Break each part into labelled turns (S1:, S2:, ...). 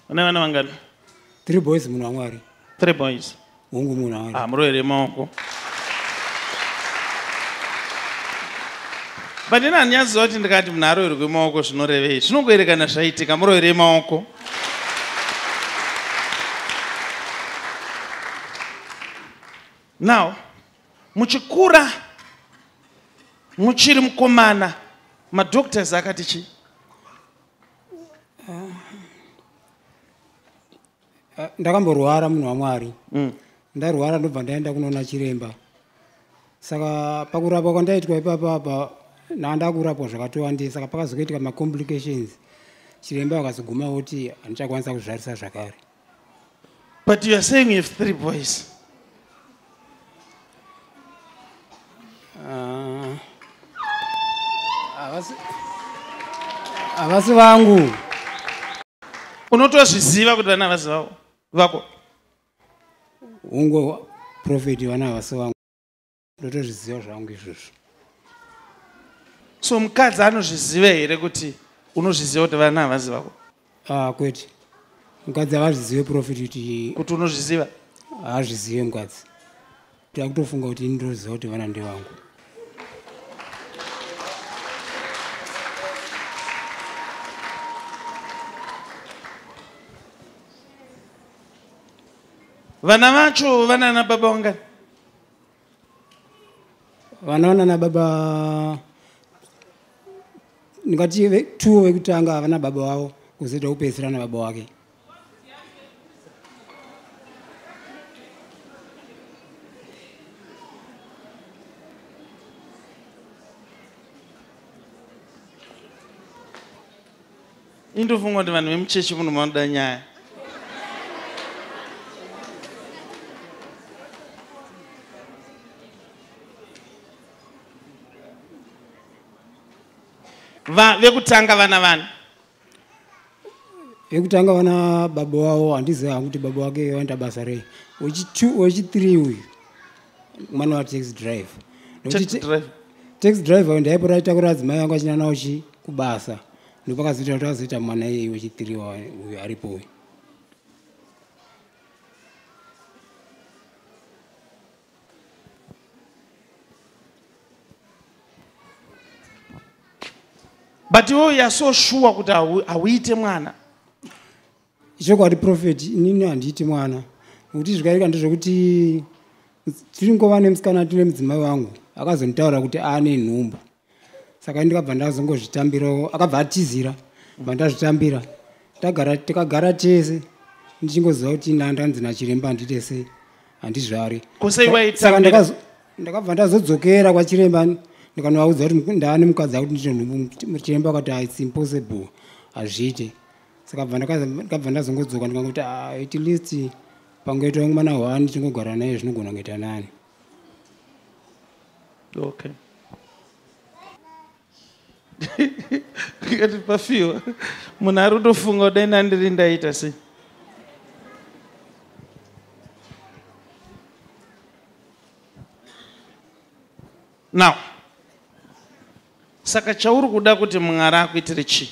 S1: Une vana vangani?
S2: 3 boys munhu waMwari.
S1: 3 boys.
S2: Hongu munhu waMwari.
S1: Ah, murohere maoko. But ini handinyatsiziva kuti ndikati munhu aroherwe maoko zvinorevei. Zvinongoerekana zvaitika, murohere maoko. Now, muchikura muchiri mukomana, madoctors akati chii?
S2: Ndakamborwara munhu waMwari. Ndarwara ndobva ndaenda kunoona chiremba. Saka pakurapwa kwandaitwa ipapa apa ndakurapwa zvakatowandei, saka pakazoitika macomplications. Chiremba akazoguma oti handichakwanisa kuzvarisa zvakare.
S1: But you are saying you have 3 boys.
S2: Havasi vangu.
S1: Unotozviziva kuti vana havasi vako?
S2: Hongu prophet, vana havasi vangu. Ndotozviziva zvangu izvozvo.
S1: So mukadzi anozviziva here kuti unozviziva kuti vana havasi vako?
S2: Kwete. Mukadzi havazvizive prophet kuti
S1: kuti unozviziva?
S2: Haazvizive mukadzi. Takutofunga kuti ini ndoziva kuti vana ndevangu.
S1: Vana vacho vanana baba vangani?
S2: Vana vanana baba ndingati 2 vekutanga havana baba vavo, kuzoita kupedzisira na baba wake.
S1: Indofunga kuti vanhu vemuchechi muno vanoda nyaya. Vekutanga vana vani?
S2: Vekutanga vana baba wavo, handizivi hangu kuti baba wake vaenda basa rei. Wechi2, wechi3 uyu mwana wa taxi driver.
S1: Taxi driver.
S2: Taxi driver ndaipota achitakura adzimai vangu achienda nawo chi kubasa. Ndopakazoita kuti azoita mwana iyeye wechi3 uyu aripo uyu.
S1: But you are so sure kuti hauite mwana.
S2: Chokwadi prophet, inini handiiti mwana. Nekuti zvikaita ndezvekuti tiri ngova nemusikana tine mudzimai wangu akazonditaura kuti ane nhumbu. Saka ndikabva ndazongozvitambirawo, akabva atizira, bva ndazvitambira. Tikagara tese ndichingoziva kuti ndanzi nachiremba handiite sei, handizvari.
S1: Ko sei waitambira?
S2: Saka ndakabva ndazodzokera kwachiremba ndikanovaudza kuti ndaane mukadzi akuti ndine nhumbu. Chiremba akati it's impossible, hazviite. Saka ndakabva ndazongodzoka ndikangoti, at least pangoitwa mwana 1 tingogara naye zvinogona kuita nani.
S1: Okay. Ndikati pafiwa munhu ari kutofunga kudai nandiri ndaita sei. Now, saka chauri kuda kuti Mwari akuitire chii?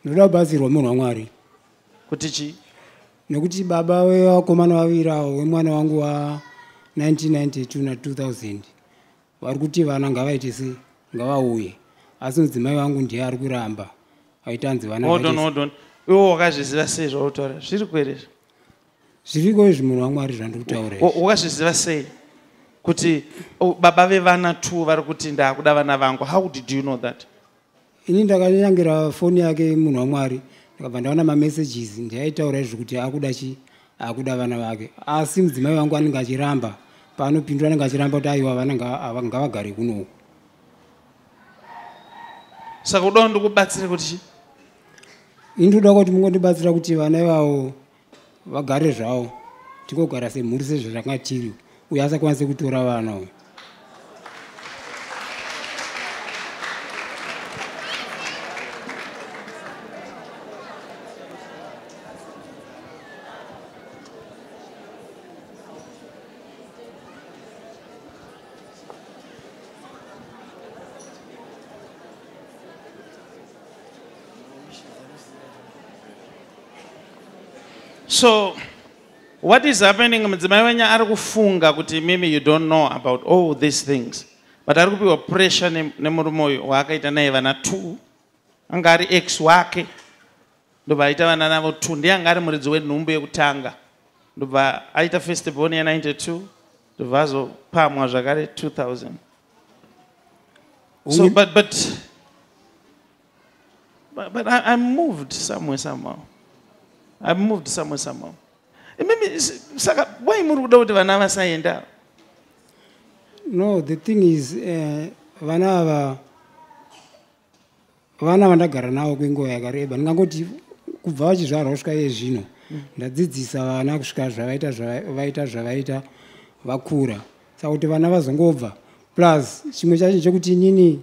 S2: Ndinoda kubatsirwa munhu waMwari.
S1: Kuti chii?
S2: Nekuti baba vevakomana vaviri avo vemwana wangu wa 1992 na 2000 vari kuti vana ngavaite sei, ngavauye. Asi mudzimai wangu ndiye ari kuramba. Aitanzi vana
S1: Hold on,
S2: vaite
S1: hold on. Iwe wakazviziva sei zvautaura? Zviri kwere izvi?
S2: Zviriko izvi munhu waMwari zvandiri kutaura izvi.
S1: Wakazviziva sei kuti baba vevana 2 vari kuti ndakuda vana vangu? How did you know that?
S2: Ini ndakanyangira foni yake munhu waMwari, ndakabva ndaona mamessages ndiaitaura izvi kuti akuda chi, akuda vana vake. Asi mudzimai wangu anenge achiramba, paanopindura anenge achiramba kuti aiwa vana ngavagare kunoku.
S1: Saka uda ndikubatsire kuti chi?
S2: Ini ndoda kuti mungondibatsira kuti vana ivavo vagare zvavo, tingogara semhuri sezvatanga tiri, uye asakwanise kutora vana uyu.
S1: So what is happening, mudzimai wenyu ari kufunga kuti mimi you don't know about all these things, but ari kupiwa pressure nemurume uyu waakaita naye vana 2, anga ari ex wake, ndobva aita vana navo 2, ndiye anga ari muridzi wenhumbu yekutanga, ndobva aita first born ya92, ndobva azopamwa zvakare 2000. So but I moved somewhere somehow. I moved somewhere somehow. Maybe saka why muri kuda kuti vana vasaenda?
S2: No, the thing is vana ava vana vandagara navo kwenguva yakareba, ndingangoti kubva vachizvarwa kusvika iye zvino ndadzidzisa vana kusvika zvavaita zvavaita vakura, saka kuti vana vazongobva. Plus chimwe chacho chekuti inini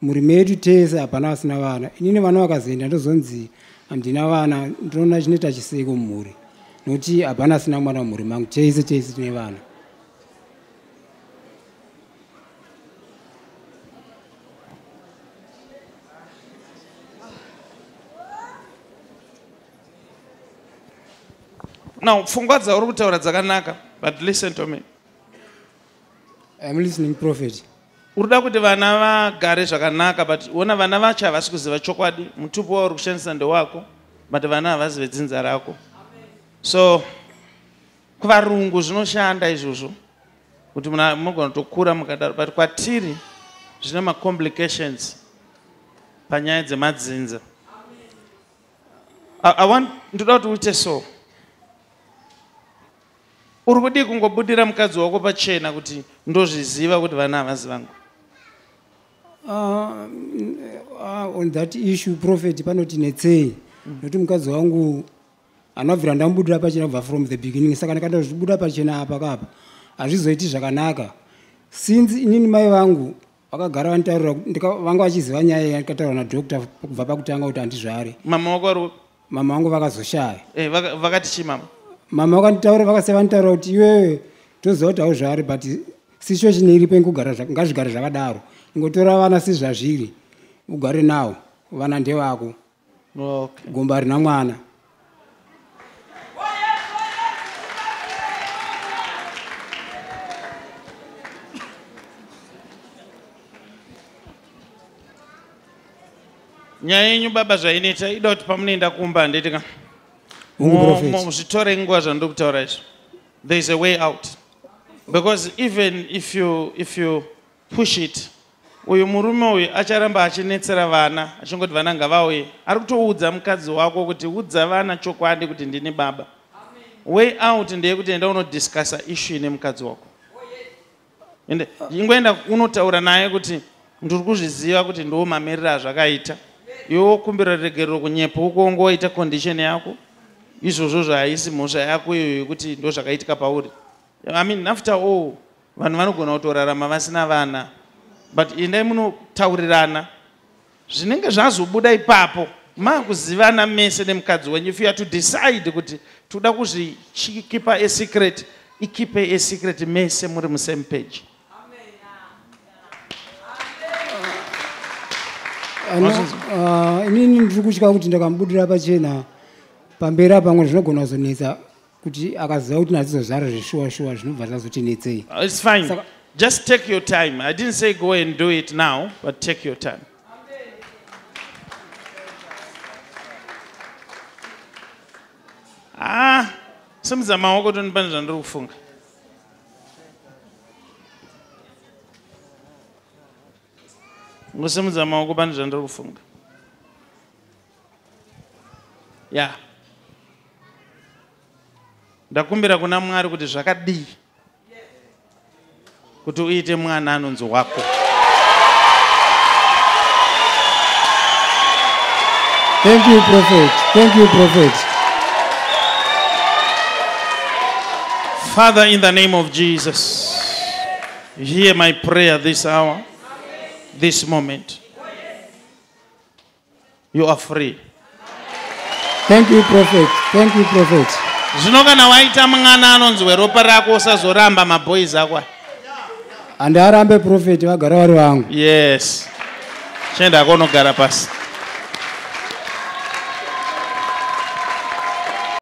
S2: mhuri medu tese hapana vasina vana, inini vana vakazoenda ndozonzi handina vana, ndinoona chinoita chiseko mumhuri nokuti hapana asina mwana mumhuri mangu, tese tese tine vana.
S1: Now, pfungwa dzauri kutaura dzakanaka, but listen to me.
S2: I'm listening, Prophet.
S1: Uri kuda kuti vana vagare zvakanaka, but ona vana vacho havasi kuziva chokwadi. Mutupo wauri kushandisa ndewako, but vana havazi vedzinza rako. So kuvarungu zvinoshanda izvozvo kuti munogona kutokura mukadaro, but kwatiri zvine macomplications panyaya dzemadzinza. I want ndoda kuti uite so. Uri kudii kungobudira mukadzi wako pachena kuti ndozviziva kuti vana havazi vangu?
S2: On that issue, Prophet, panoti netsei nokuti mukadzi wangu anobvira ndamubudira pachena kubva from the beginning, saka ndakatozvibuda pachena apa kapa hazvizoiti zvakanaka, since inini mai vangu vakagara vanditaurira, vanga vachiziva nyaya iyi, ndikataura nadoctor kubva pakutanga kuti handizvare.
S1: Mama wako ari?
S2: Mama vangu vakazoshaya.
S1: Vakati chii mama?
S2: Mama vakanditaura, vakasiya vanditaura kuti iwewe toziva kuti hauzvari, but situation iripo ingogara ngazvigare zvakadaro, ingotora vana sezvazviri ugare nawo, vana ndevako. Gomba rina mwana.
S1: Nyaya yenyu baba zvainoita, ida kuti pamunoenda kumba, handiti ka?
S2: Hungu, Prophet.
S1: Zvitore nguva zvandiri kutaura izvi. There is a way out, because even if you push it, uyu murume uyu acharamba achinetsera vana, achingoti vana ngavauye. Ari kutoudza mukadzi wako kuti udza vana chokwadi kuti ndini baba. Way out ndeyekuti enda unodiscussa issue nemukadzi wako. Ende ingoenda unotaura naye kuti ndiri kuzviziva kuti ndo mamiriro azvakaita, iwe wokumbira regerero kunyepo uko, wongoita condition yako izvozvo zvahaisi mhosva yako iyoyo yekuti ndo zvakaitika pauri. I mean, after all, vanhu vanogona kutorarama vasina vana, but endai munotaurirana zvinenge zvazobuda ipapo, maakuzivana mese nemukadzi wenyu. If you are to decide kuti toda kuzvikeepa a secret, ikeepe a secret mese muri musame page.
S2: Inini ndiri kutya kuti ndakamubudira pachena pamberi apa, zvinogona kuzonetsa kuti akaziva kuti ndazizozvara zveshuwa shuwa, zvinobva zvazotinetsei.
S1: It's fine. Just take your time. I didn't say go and do it now, but take your time. Ah, simudza maoko toni pane zvandiri kufunga. Ngosimudza maoko pane zvandiri kufunga. Ya. Ndakumbira kuna Mwari kuti zvakadii kuti uite mwana anonzi wako.
S2: Thank you, Prophet. Thank you, Prophet.
S1: Father, in the name of Jesus, hear my prayer this hour, this moment. You are free.
S2: Thank you, Prophet. Thank you, Prophet.
S1: Zvino kana waita mwana anonzi weropa rako, usazoramba maboys ako aya.
S2: Handiarambe, Prophet, vagara vari vangu.
S1: Yes, chienda unogara pasi.